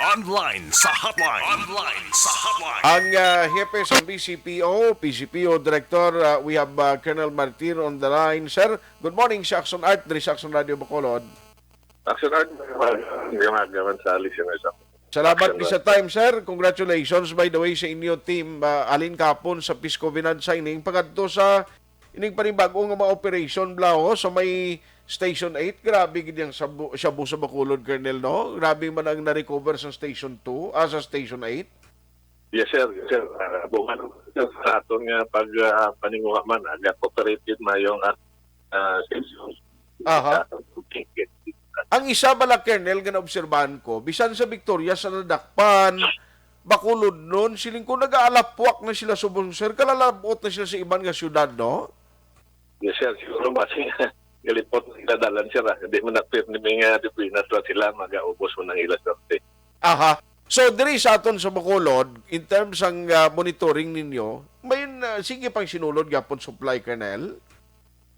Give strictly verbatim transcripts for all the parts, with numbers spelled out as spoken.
Online sa hotline. Online sa hotline. Ang ah, hepe sa B C P O, P C P O Director, ah, we have ah, Colonel Martir on the line. Sir, good morning sa Action Art, diri sa Action Radio Bacolod. Action Art, magandang umaga man sa listeners. Salamat Action ni sa Art. Time, sir. Congratulations, by the way, sa inyo team, ah, alin kapon sa Peace Covenant signing, pagadto sa ining panibag-o nga mga operation, Blaho, sa may Station eight. Grabe gid ang shabu, shabu sa Bacolod, Colonel, no? Grabe man ang na-recover sa Station two, ah, sa Station eight. Yes, sir. Yes, sir. Ah, buwan, sir, sa aton nga pag ah, paninguha man, ah, ga-cooperate gid mayo nga ah, station. Aha. Sa aton ticket. Ang isa bala, Colonel, nga naobserbahan ko, bisan sa Victoria, sa nadakpan, Bacolod nun, siling ko, nag-aalapwak na sila subong, sir, kalalabot na sila sa iban nga syudad, no? Yes, sir. Siguro ba siya galipot na sila dalan, sir, ah. Hindi mo na pirmi nga dipinas lang sila, magaubos mo ng ila swerte. Aha. So, diri sa aton sa Bacolod, in terms sang ah, monitoring ninyo, may ah, sige pang sinulod gyapon supply, Colonel?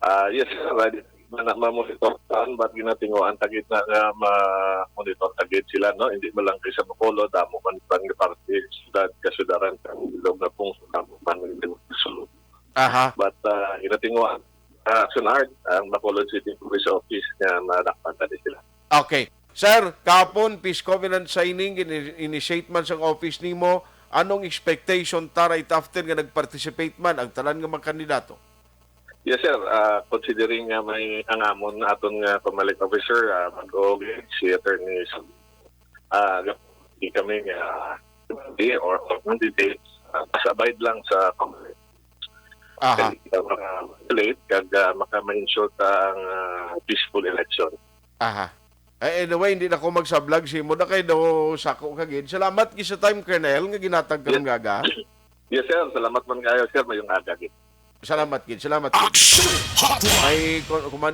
Ah, yes, sir. Ready man na mamonitor saan, but ginatinguan tagid na nga ma-monitor tagid sila, no? Hindi mo lang kay sa Bacolod, damo man pang parte, syudad, kasudaran, kang ilog na pung, damo man yung sulod. Aha. But ah, ginatinguan, ah, Action Art, ang Bacolod City Police Office nga madakpan tadi sila. Okay. Sir, kapon, Peace Covenant signing, ini-, initiate man sang office nimo, anong expectation ta right after nga nag-participate man ang tanan nga mga kandidato? Yes, sir. Ah, considering nga may angamon aton nga Comelec officer, ah, mag-o si Attorney Sam, ah, di kami nga di or, or candidates, ah, mas abide lang sa Comelec. Aha. Kay, ah, maka-, late, kag ah, maka-ensure ta ang ah, peaceful election. Aha. Eh, anyway, hindi na ko magsablag sa imo na kay daw sako ka gid. Salamat gid sa time, Colonel, nga ginatag ka Yes. ng gaga. Yes, sir. Salamat man kayo, sir. Mayong aga gid. Salamat gid. Salamat gid. Action Hotline. May co- command